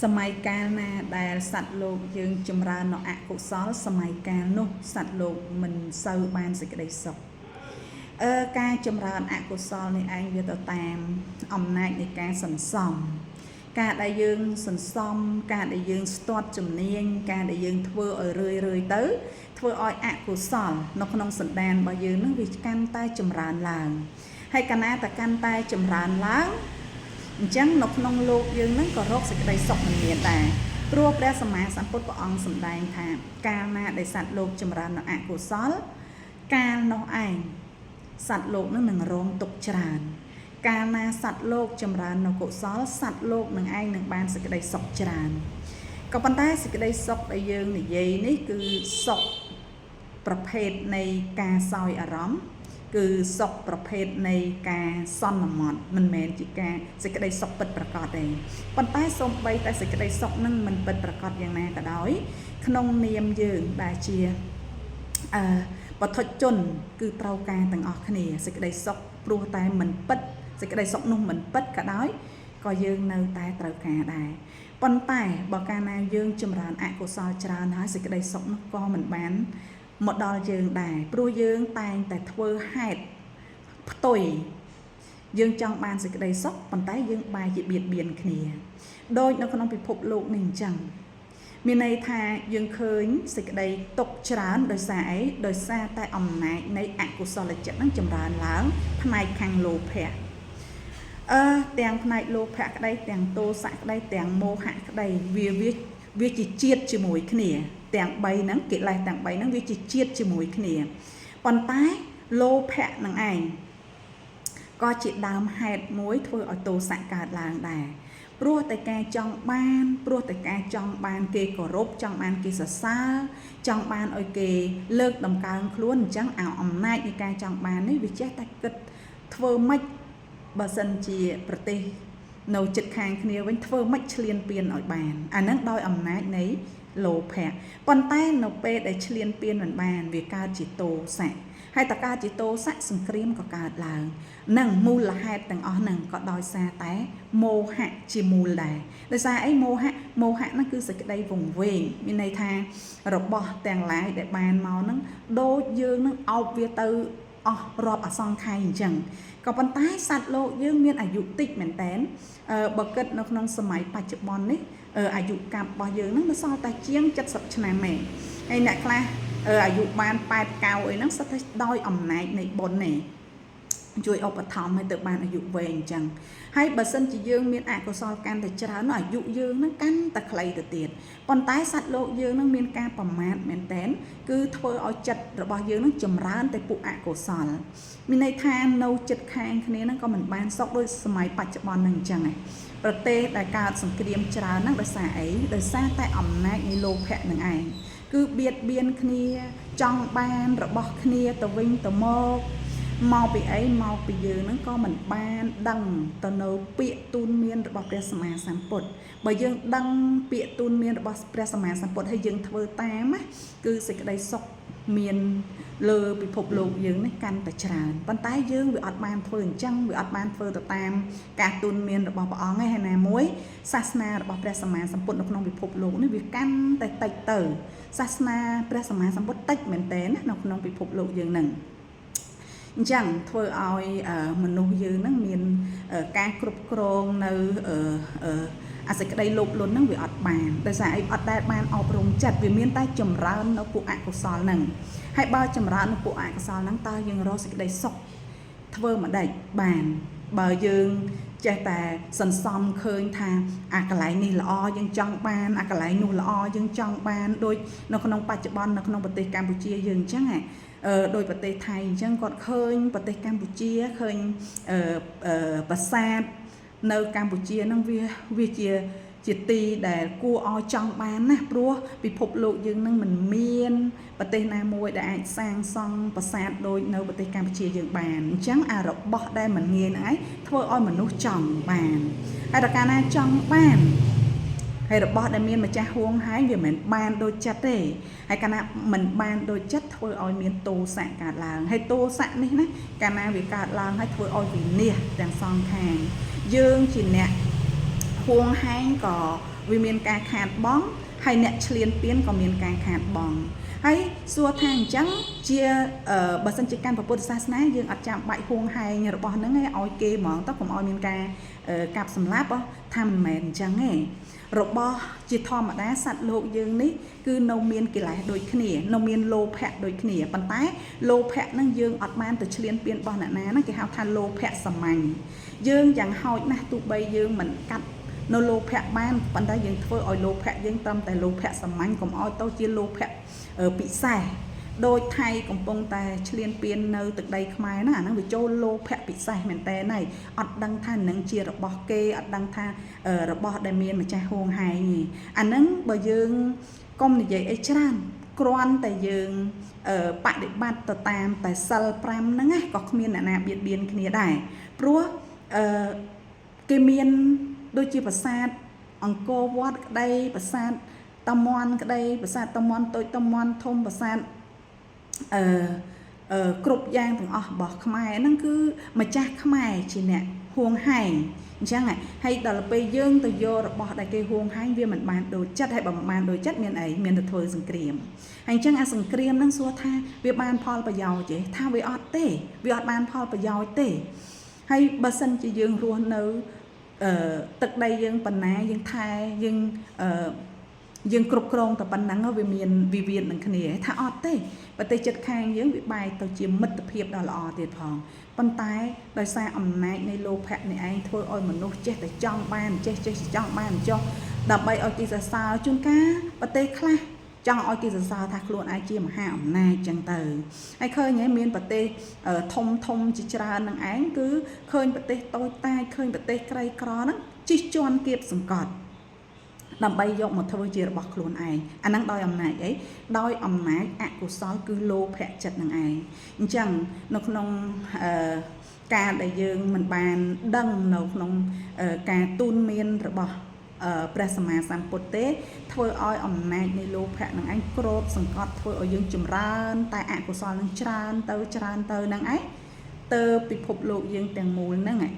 សម័យកាលណាដែលសត្វលោកយើងចម្រើននៅអកុសលសម័យកាលនោះសត្វលោកមិនសូវបានសេចក្តីសុខអឺការចម្រើនអកុសលនេះឯងវាទៅតាមអំណាចនៃការសន្សំការដែលយើងសន្សំការដែលយើងស្ទាត់ជំនាញការដែលយើងធ្វើឲ្យរឿយរឿយទៅធ្វើឲ្យអកុសលនៅក្នុងសន្តានរបស់យើងនឹងវាកាន់តែចម្រើនឡើងហើយកាលណាតែកាន់តែចម្រើនឡើងអញ្ចឹងនៅក្នុងលោកយើងនឹងក៏រកសេចក្តីសុខមិនមានដែរព្រោះព្រះសម្មាសម្ពុទ្ធព្រះអង្គសម្ដែងថាកាលណាដែលសត្វលោកចម្រើននៅអកុសលកាលនោះឯងសត្វលោកនឹងនឹងរងទុក្ខច្រើនកាលណាសត្វលោកចម្រើននៅកុសលសត្វលោកនឹងឯងនឹងបានសេចក្តីសុខច្រើនក៏ប៉ុន្តែសេចក្តីសុខដែលយើងនិយាយនេះគឺសុខប្រភេទនៃការសោយអារម្មណ៍គឺសុខប្រភេទនៃការសន្មត់មិនមែនជាការសេចក្តីសុខពិតប្រាកដទេប៉ុន្តែសូម្បីតែសេចក្តីសុខនឹងមិនពិតប្រាកដយ៉ាងណាក៏ដោយក្នុងនាមយើងដែលជាអឺបឋិជនគឺត្រូវការទាំងអស់គ្នាសេចក្តីសុខព្រោះតែមិនពិតសេចក្តីសុខនោះមិនពិតក៏ដោយក៏យើងនៅតែត្រូវការដែរប៉ុន្តែបើកាលណាយើងចម្រើនអកុសលច្រើនហើយសេចក្តីសុខនោះក៏មិនបានមកដល់យើងដែរព្រោះយើងតែងតែធ្វើហេតុផ្ទុយយើងចង់បានសេចក្តីសុខប៉ុន្តែយើងបែរជាបៀតបៀនគ្នាដូចនៅក្នុងពិភពលោកនេះអញ្ចឹងមានន័យថាយើងឃើញសេចក្តីទុកច្រើនដោយសារអីដោយសារតែអំណាចនៃអកុសលចិត្តនឹងចម្រើនឡើងផ្នែកខាងលោភៈអឺទាំងផ្នែកលោភៈក្តីទាំងទោសៈក្តីទាំងមោហៈក្តីវាវាវាជាជាតិជាមួយគ្នាទាំង3ហ្នឹងកិលេសទាំង3ហ្នឹងវាជាជាតិជាមួយគ្នាប៉ុន្តែលោភៈនឹងឯងក៏ជាដើមហេតុមួយធ្វើឲ្យទោសៈកើតឡើងដែរព្រោះតែការចង់បានព្រោះតែការចង់បានគេគោរពចង់បានគេសរសើរចង់បានឲ្យគេលើកតម្កើងខ្លួនអញ្ចឹងអំណាចនៃការចង់បាននេះវាចេះតែគិតធ្វើម៉េចបើសិនជាប្រទេសនៅចិត្តខាងគ្នាវិញធ្វើម៉េចឆ្លៀនពៀនឲ្យបានអាហ្នឹងដោយអំណាចនៃលោភៈប៉ុន្តែនៅពេលដែលឆ្លៀនពៀនមិនបានវាកើតជាទោសៈហើយតកើតជាទោសៈសង្គ្រាមក៏កើតឡើងនឹងមូលហេតុទាំងអស់ហ្នឹងក៏ដោយសារតែមោហៈជាមូលដែរដោយសារអីមោហៈមោហៈហ្នឹងគឺសេចក្តីវង្វេងមានន័យថារបស់ទាំងឡាយដែលបានមកហ្នឹងដូចយើងនឹងអោបវាទៅអស់រាប់អសង្ខ័យអញ្ចឹងក៏ប៉ុន្តែសត្វលោកយើងមានអាយុតិចមែនតើបើគិតនៅក្នុងសម័យបច្ចុប្បន្ននេះអាយុកាប់របស់យើងហ្នឹងនៅសល់តែជាង70ឆ្នាំឯងហើយអ្នកខ្លះអាយុបាន8 9អីហ្នឹងសុទ្ធតែដោយអំណាចនៃបុណ្យនេះជួយឧបត្ថម្ភឲ្យទៅបានអាយុវែងអញ្ចឹងហើយបើសិនជាយើងមានអកុសលកាន់តែច្រើនអាយុយើងនឹងកាន់តែខ្លីទៅទៀតប៉ុន្តែសត្វលោកយើងនឹងមានការប្រមាថមែនតែនគឺធ្វើឲ្យចិត្តរបស់យើងនឹងចម្រើនតែពួកអកុសលមានន័យថានៅចិត្តខាងគ្នានឹងក៏មិនបានសុខដូចសម័យបច្ចុប្បន្ននឹងអញ្ចឹងឯងប្រទេសដែលកើតសង្គ្រាមច្រើនហ្នឹងដោយសារអីដោយសារតែអំណាចនៃលោភៈនឹងឯងគឺបៀតបៀនគ្នាចង់បានរបស់គ្នាទៅវិញទៅមកមកពីអីមកពីយើងហ្នឹងក៏មិនបានដឹងទៅនៅពាក្យទូនមានរបស់ព្រះសម្មាសម្ពុទ្ធបើយើងដឹងពាក្យទូនមានរបស់ព្រះសម្មាសម្ពុទ្ធហើយយើងធ្វើតាមណាគឺសេចក្តីសុខមានលើពិភពលោកយើងនេះកាន់តែច្រើនប៉ុន្តែយើងវាអត់បានធ្វើអញ្ចឹងវាអត់បានធ្វើទៅតាមការទូនមានរបស់ព្រះអង្គឯណាមួយសាសនារបស់ព្រះសម្មាសម្ពុទ្ធនៅក្នុងពិភពលោកនេះវាកាន់តែតិចទៅសាសនាព្រះសម្មាសម្ពុទ្ធតិចមែនតើណានៅក្នុងពិភពលោកយើងហ្នឹងអញ្ចឹងធ្វើឲ្យមនុស្សយើងហ្នឹងមានការគ្រប់គ្រងនៅអាសេចក្តីលោភលន់ហ្នឹងវាអត់បានដោយសារអីអត់ដែលបានអប់រំចិត្តវាមានតែចម្រើននៅពួកអកុសលហ្នឹងហើយបើចម្រើននៅពួកអកុសលហ្នឹងតើយើងរកសេចក្តីសុខធ្វើមិនដេចបានបើយើងចេះតែសន្សំឃើញថាអាកន្លែងនេះល្អយើងចង់បានអាកន្លែងនោះល្អយើងចង់បានដូចនៅក្នុងបច្ចុប្បន្ននៅក្នុងប្រទេសកម្ពុជាយើងអញ្ចឹងដោយប្រទេសថៃអញ្ចឹងគាត់ឃើញប្រទេសកម្ពុជាឃើញអឺប្រាសាទនៅកម្ពុជាហ្នឹងវាជាជាទីដែលគួរឲ្យចង់បានណាព្រោះពិភពលោកយើងនឹងមិនមានប្រទេសណាមួយដែលអាចសាងសង់ប្រាសាទដូចនៅប្រទេសកម្ពុជាយើងបានអញ្ចឹងអារបស់ដែលមិនងាយហ្នឹងឯងធ្វើឲ្យមនុស្សចង់បានហើយដល់កាលណាចង់បានហើយរបស់ដែលមានម្ចាស់ហួងហើយវាមិនបានដូចចិត្តទេហើយកាលណាមិនបានដូចចិត្តធ្វើឲ្យមានទោសៈកើតឡើងហើយទោសៈនេះណាកាលណាវាកើតឡើងហើយធ្វើឲ្យវិនាសទាំងសងខាងយើងជាអ្នក ហួងហែងក៏វាមានការខាតបង់ហើយអ្នកឈ្លានពានក៏មានការខាតបង់ហើយសួរថាអញ្ចឹងជាបើសិនជាកាន់ពុទ្ធសាសនាយើងអត់ចាំបាច់ហួងហែងរបស់ហ្នឹងឯងឲ្យគេហ្មងទៅកុំឲ្យមានការកាប់សម្លាប់ថាមិនមែនអញ្ចឹងទេរបស់ជាធម្មតាសត្វលោកយើងនេះគឺនៅមានកិលេសដូចគ្នានៅមានលោភៈដូចគ្នាប៉ុន្តែលោភៈហ្នឹងយើងអត់បានទៅឈ្លានពានរបស់អ្នកណាហ្នឹងគេហៅថាលោភៈសាមញ្ញយើងយ៉ាងហោចណាស់ទោះបីយើងមិនកាត់នៅលោភៈបានប៉ុន្តែយើងធ្វើឲ្យលោភៈយើងត្រឹមតែលោភៈសាមញ្ញកុំឲ្យទៅជាលោភៈពិសេសដោយថៃកំពុងតែឈ្លានពាននៅទឹកដីខ្មែរណាអាហ្នឹងវាចូលលោភៈពិសេសមែនតើហើយអត់ដឹងថានឹងជារបស់គេអត់ដឹងថារបស់ដែលមានម្ចាស់ហួងហែងទេអាហ្នឹងបើយើងកុំនិយាយអីច្រើនគ្រាន់តែយើងបដិបត្តិទៅតាមតែសិល5ហ្នឹងណាក៏គ្មានអ្នកណាបៀតបៀនគ្នាដែរព្រោះអឺគេមានដូចជាប្រាសាទអង្គរវត្តក្តីប្រាសាទតាមាន់ក្តីប្រាសាទតាមាន់តូចតាមាន់ធំប្រាសាទអឺអឺគ្រប់យ៉ាងទាំងអស់របស់ខ្មែរហ្នឹងគឺម្ចាស់ខ្មែរជាអ្នកហួងហែងអញ្ចឹងហើយដល់ពេលយើងទៅយករបស់ដែលគេហួងហែងវាមិនបានដូចចិត្តហើយបើមិនបានដូចចិត្តមានអីមានតែធ្វើសង្គ្រាមហើយអញ្ចឹងអាសង្គ្រាមហ្នឹងសួរថាវាបានផលប្រយោជន៍ទេថាវាអត់ទេវាអត់បានផលប្រយោជន៍ទេហើយបើសិនជាយើងរស់នៅអឺទឹកដីយើងបណ្ណាយើងថែយើងអឺយើងគ្រប់គ្រងតែប៉ុណ្ណឹងវាមានវិវាទនឹងគ្នាថាអត់ទេប្រទេសជិតខាងយើងវាបែរទៅជាមិត្តភាពដ៏ល្អទៀតផងប៉ុន្តែដោយសារអំណាចនៃលោភៈនេះឯងធ្វើឲ្យមនុស្សចេះតែចង់បានចេះចេះចង់បានចុះដើម្បីឲ្យគេសរសើរជួនកាលប្រទេសខ្លះចង់ឲ្យគេសរសើរថាខ្លួនឯងជាមហាអំណាចចឹងទៅហើយឃើញហើយមានប្រទេសធំធំជាច្រើននឹងឯងគឺឃើញប្រទេសតូចតាចឃើញប្រទេសក្រីក្រហ្នឹងជិះជាន់គៀបសង្កត់ដើម្បីយកមកធ្វើជារបស់ខ្លួនឯងអាហ្នឹងដោយអំណាចអីដោយអំណាចអកុសលគឺលោភៈចិត្តនឹងឯងអញ្ចឹងនៅក្នុងអឺការដែលយើងមិនបានដឹងនៅក្នុងការទូនមានរបស់ព្រះសម្មាសម្ពុទ្ធទេធ្វើឲ្យអំណាចនៃលោភៈនឹងឯងគ្របសង្កត់ធ្វើឲ្យយើងចម្រើនតែអកុសលនឹងច្រើនទៅច្រើនទៅនឹងឯងទៅពិភពលោកយើងទាំងមូលហ្នឹងឯង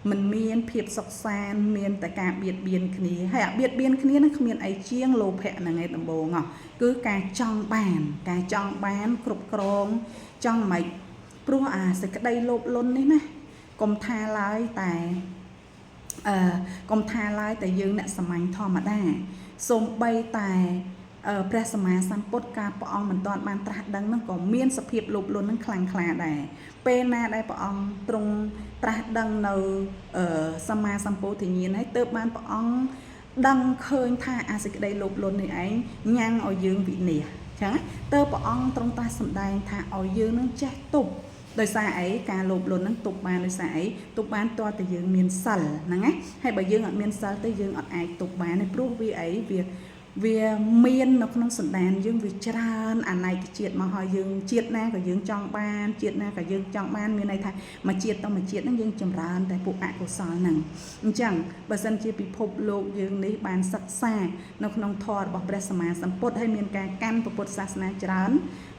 มันមានភាពសុខសាន្តមានតែការបៀតបៀនគ្នាហើយអាបៀតបៀនគ្នានឹងគ្មានអីជាងលោភៈហ្នឹងឯងដំបូងហ៎គឺការចង់បានការចង់បានគ្រប់គ្រងចង់មិនព្រោះអាសេចក្តីលោភលន់នេះណាកុំថាឡើយតែអឺកុំថាឡើយតែយើងអ្នកសាមញ្ញធម្មតាសូម្បីតែព្រះសម្មាសម្ពុទ្ធការព្រះអង្គមិនទាន់បានត្រាស់ដឹងហ្នឹងក៏មានសភាពលោភលន់ហ្នឹងខ្លាំងក្លាដែរពេលណាដែលព្រះអង្គទ្រង់ត្រាស់ដឹងនៅសម្មាសម្ពោធិញ្ញាណហើយទើបបានព្រះអង្គដឹងឃើញថាអាសេចក្តីលោភលន់នេះឯងញ៉ាំងឲ្យយើងវិនាសអញ្ចឹងទើបព្រះអង្គទ្រង់ត្រាស់សម្ដែងថាឲ្យយើងនឹងចេះទប់ដោយសារអីការលោភលន់ហ្នឹងទប់បានដោយសារអីទប់បានតើតែយើងមានសិលហ្នឹងណាហើយបើយើងអត់មានសិលទេយើងអត់អាចទប់បានទេព្រោះវាអីវាវាមាននៅក្នុងសន្តានយើងវាច្រើនអនេកជាតិមកហើយយើងជាតិណាក៏យើងចង់បានជាតិណាក៏យើងចង់បានមានន័យថាមួយជាតិទៅមួយជាតិហ្នឹងយើងចម្រើនតែពួកអកុសលហ្នឹងអញ្ចឹងបើសិនជាពិភពលោកយើងនេះបានសិក្សានៅក្នុងធម៌របស់ព្រះសម្មាសម្ពុទ្ធហើយមានការកាន់ពុទ្ធសាសនាច្រើន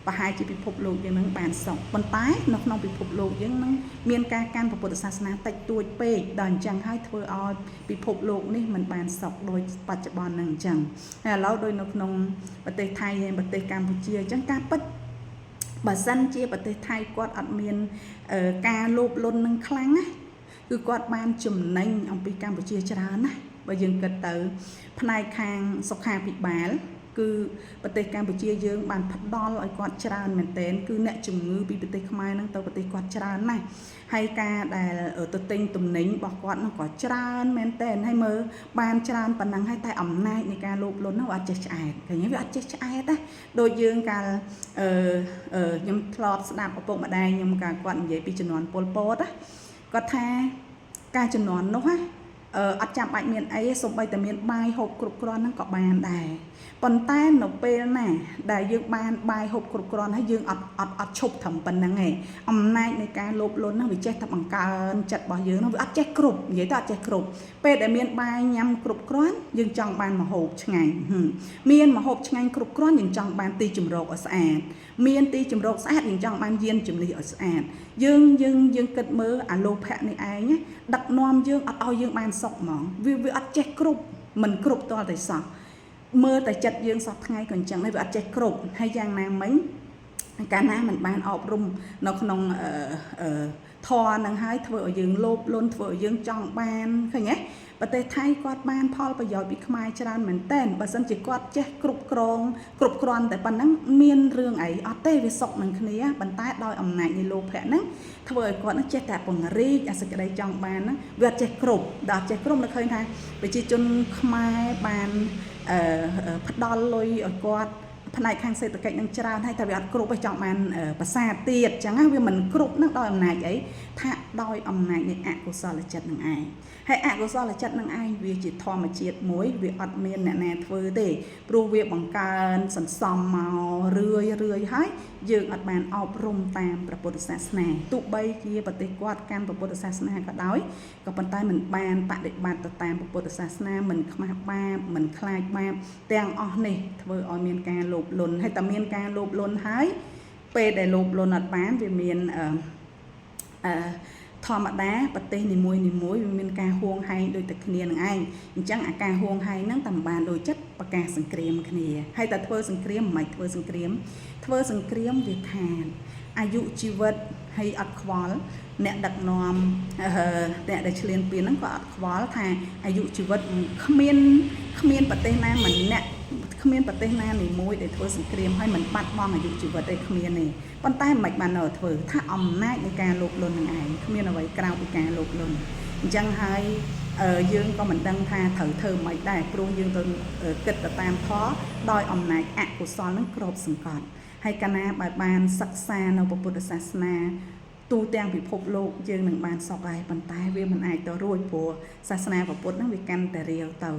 ប្រហែលជាពិភពលោកយើងនឹងបានសុខប៉ុន្តែនៅក្នុងពិភពលោកយើងនឹងមានការកាន់ពុទ្ធសាសនាតិចតួចពេកដល់អញ្ចឹងហើយធ្វើឲ្យពិភពលោកនេះមិនបានសុខដូចបច្ចុប្បន្នហ្នឹងអញ្ចឹងហើយឥឡូវដូចនៅក្នុងប្រទេសថៃហើយប្រទេសកម្ពុជាអញ្ចឹងការពិតបើសិនជាប្រទេសថៃគាត់អត់មានការលោភលន់នឹងខ្លាំងណាគឺគាត់បានចំណេញអំពីកម្ពុជាច្រើនណាបើយើងគិតទៅផ្នែកខាងសុខាភិបាលគឺប្រទេសកម្ពុជាយើងបានផ្ដល់ឲ្យគាត់ច្រើនមែនទែនគឺអ្នកជំងឺពីប្រទេសខ្មែរហ្នឹងទៅប្រទេសគាត់ច្រើនណាស់ហើយការដែលទៅទិញទំនិញរបស់គាត់ហ្នឹងក៏ច្រើនមែនទែនហើយមើលបានច្រើនប៉ុណ្ណឹងហើយតែអំណាចនៃការលោភលន់ហ្នឹងវាអត់ចេះឆ្អែតឃើញទេវាអត់ចេះឆ្អែតណាដូចយើងកាលអឺខ្ញុំធ្លាប់ស្ដាប់ឪពុកម្ដាយខ្ញុំកាលគាត់និយាយពីជំនាន់ប៉ុលពតណាគាត់ថាការជំនាន់នោះណាអត់ចាំបាច់មានអីសូម្បីតែមានបាយហូបគ្រប់គ្រាន់ហ្នឹងក៏បានដែរប៉ុន្តែនៅពេលណាដែលយើងបានបាយហូបគ្រប់គ្រាន់ហើយយើងអត់អត់អត់ឈប់ត្រឹមប៉ុណ្្នឹងឯងអំណាចនៃការលោភលន់ហ្នឹងវាចេះតែបង្កើនចិត្តរបស់យើងហ្នឹងវាអត់ចេះគ្រប់និយាយទៅអត់ចេះគ្រប់ពេលដែលមានបាយញ៉ាំគ្រប់គ្រាន់យើងចង់បានម្ហូបឆ្ងាញ់មានម្ហូបឆ្ងាញ់គ្រប់គ្រាន់យើងចង់បានទីជម្រកឲ្យស្អាតមានទីជម្រកស្អាតយើងចង់បានយានជំនិះឲ្យស្អាតយើងយើងយើងគិតមើលអាលោភៈនេះឯងដឹកនាំយើងអត់ឲ្យយើងបាន សុខហ្មងវាវាអត់ចេះគ្រប់មិនគ្រប់តតែសោះមើលតែចិត្តយើងសោះថ្ងៃក៏អញ្ចឹងដែរវាអត់ចេះគ្រប់ហើយយ៉ាងណាមិញកាលណាមិនបានអប់រំនៅក្នុងអឺអឺធម៌នឹងហើយធ្វើឲ្យយើងលោភលន់ធ្វើឲ្យយើងចង់បានឃើញទេប្រទេសថៃគាត់បានផលប្រយោជន៍ពីខ្មែរច្រើនមែនតើបើសិនជាគាត់ចេះគ្រប់គ្រងគ្រប់គ្រាន់តែប៉ុណ្ណឹងមានរឿងអីអត់ទេវាសុខនឹងគ្នាប៉ុន្តែដោយអំណាចនៃលោភៈហ្នឹងធ្វើឲ្យគាត់នឹងចេះតែពង្រីកអាសេចក្តីចង់បានហ្នឹងវាអត់ចេះគ្រប់ដល់អត់ចេះគ្រប់នៅឃើញថាប្រជាជនខ្មែរបានអឺផ្ដល់លុយឲ្យគាត់ផ្នែកខាងសេដ្ឋកិច្ចនឹងច្រើនហើយតែវាអត់គ្រប់ទេចង់បានប្រាសាទទៀតអញ្ចឹងណាវាមិនគ្រប់នឹងដោយអំណាចអីថាដោយអំណាចនៃអកុសលចិត្តនឹងឯងហើយអកុសលចិត្តនឹងឯងវាជាធម្មជាតិមួយវាអត់មានអ្នកណាធ្វើទេព្រោះវាបង្កើនសន្សំមករឿយរឿយហើយយើងអត់បានអប់រំតាមព្រះពុទ្ធសាសនាទោះបីជាប្រទេសគាត់កាន់ព្រះពុទ្ធសាសនាក៏ដោយក៏ប៉ុន្តែមិនបានបដិបត្តិទៅតាមព្រះពុទ្ធសាសនាមិនខ្មាស់បាបមិនខ្លាចបាបទាំងអស់នេះធ្វើឲ្យមានការលោភលន់ហើយតែមានការលោភលន់ហើយពេលដែលលោភលន់អត់បានវាមានអឺអឺធម្មតាប្រទេសនីមួយនីមួយវាមានការហួងហែងដូចតែគ្នានឹងឯងអញ្ចឹងអាការហួងហែងហ្នឹងតែមិនបានដូចចិត្តប្រកាសសង្គ្រាមគ្នាហើយតែធ្វើសង្គ្រាមមិនធ្វើសង្គ្រាមធ្វើសង្គ្រាមវាខានអាយុជីវិតហើយអត់ខ្វល់អ្នកដឹកនាំអ្នកដែលឈ្លានពានហ្នឹងក៏អត់ខ្វល់ថាអាយុជីវិតគ្មានគ្មានប្រទេសណាម្នាក់គ្មានប្រទេសណានីមួយដែលធ្វើសង្គ្រាមហើយមិនបាត់បង់អាយុជីវិតទេគ្មានទេប៉ុន្តែមិនបាននៅធ្វើថាអំណាចនៃការលោភលន់នឹងឯងគ្មានអ្វីក្រៅពីការលោភលន់អញ្ចឹងហើយយើងក៏មិនដឹងថាត្រូវធ្វើមិនដែរព្រោះយើងទៅគិតទៅតាមធម៌ដោយអំណាចអកុសលនឹងគ្របសង្កត់ហើយកាលណាបើបានសិក្សានៅពុទ្ធសាសនាទូទាំងពិភពលោកយើងនឹងបានសុខហើយប៉ុន្តែវាមិនអាចទៅរួចព្រោះសាសនាពុទ្ធហ្នឹងវាកាន់តែរាវទៅ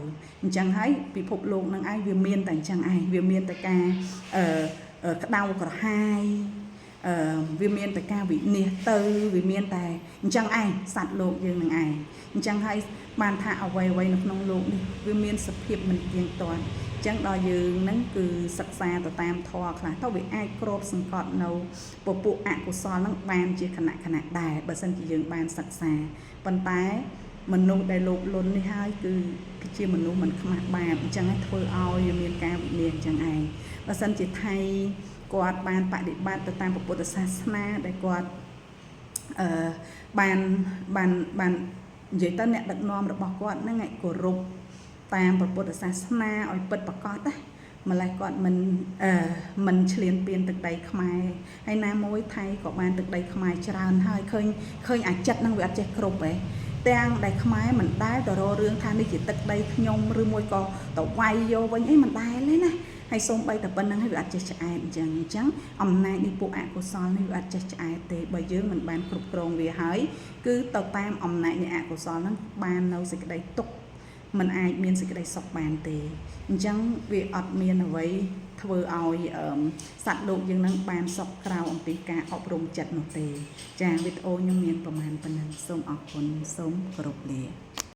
អញ្ចឹងហើយពិភពលោកហ្នឹងឯងវាមានតែអញ្ចឹងឯងវាមានតែការអឺក្តៅក្រហាយអឺវាមានតែការវិនិច្ឆ័យទៅវាមានតែអញ្ចឹងឯងសត្វលោកយើងនឹងឯងអញ្ចឹងហើយបានថាអ្វីអ្វីនៅក្នុងលោកនេះវាមានសភាពមិនទៀងទាត់អញ្ចឹងដល់យើងហ្នឹងគឺសិក្សាទៅតាមធម៌ខ្លះទៅវាអាចគ្របសង្កត់នៅពពួកអកុសលហ្នឹងបានជាខណៈខណៈដែរបើសិនជាយើងបានសិក្សាប៉ុន្តែមនុស្សដែលលោភលន់នេះហើយគឺជាមនុស្សមិនខ្មាស់បាបអញ្ចឹងឯងធ្វើឲ្យវាមានការវិនិច្ឆ័យអញ្ចឹងឯងបើសិនជាថៃគាត់បានបដិបត្តិទៅតាមពុទ្ធសាសនាដែលគាត់អឺបានបានបាននិយាយទៅអ្នកដឹកនាំរបស់គាត់ហ្នឹងឯងគោរពតាមពុទ្ធសាសនាឲ្យពិតប្រាកដណាម្ល៉េះគាត់មិនអឺមិនឈ្លានពានទឹកដីខ្មែរហើយណាមួយថៃក៏បានទឹកដីខ្មែរច្រើនហើយឃើញឃើញអាចិត្តហ្នឹងវាអត់ចេះគ្រប់ឯងទាំងដែលខ្មែរមិនដែលទៅរករឿងថានេះជាទឹកដីខ្ញុំឬមួយក៏ទៅវាយយកវិញអីមិនដែលទេណាហើយសូម្បីតែប៉ុណ្្នឹងហើយវាអត់ចេះឆ្អែតអញ្ចឹងអញ្ចឹងអំណាចនៃពួកអកុសលនេះវាអត់ចេះឆ្អែតទេបើយើងមិនបានគ្រប់គ្រងវាហើយគឺទៅតាមអំណាចនៃអកុសលហ្នឹងបាននៅសេចក្តីទុក្ខមិនអាចមានសេចក្តីសុខបានទេអញ្ចឹងវាអត់មានអ្វីធ្វើឲ្យសត្វលោកយើងនឹងបានសុខក្រៅអំពីការអប់រំចិត្តនោះទេចាវីដេអូខ្ញុំមានប្រហែលប៉ុណ្ណឹងសូមអរគុណសូមគោរពលា។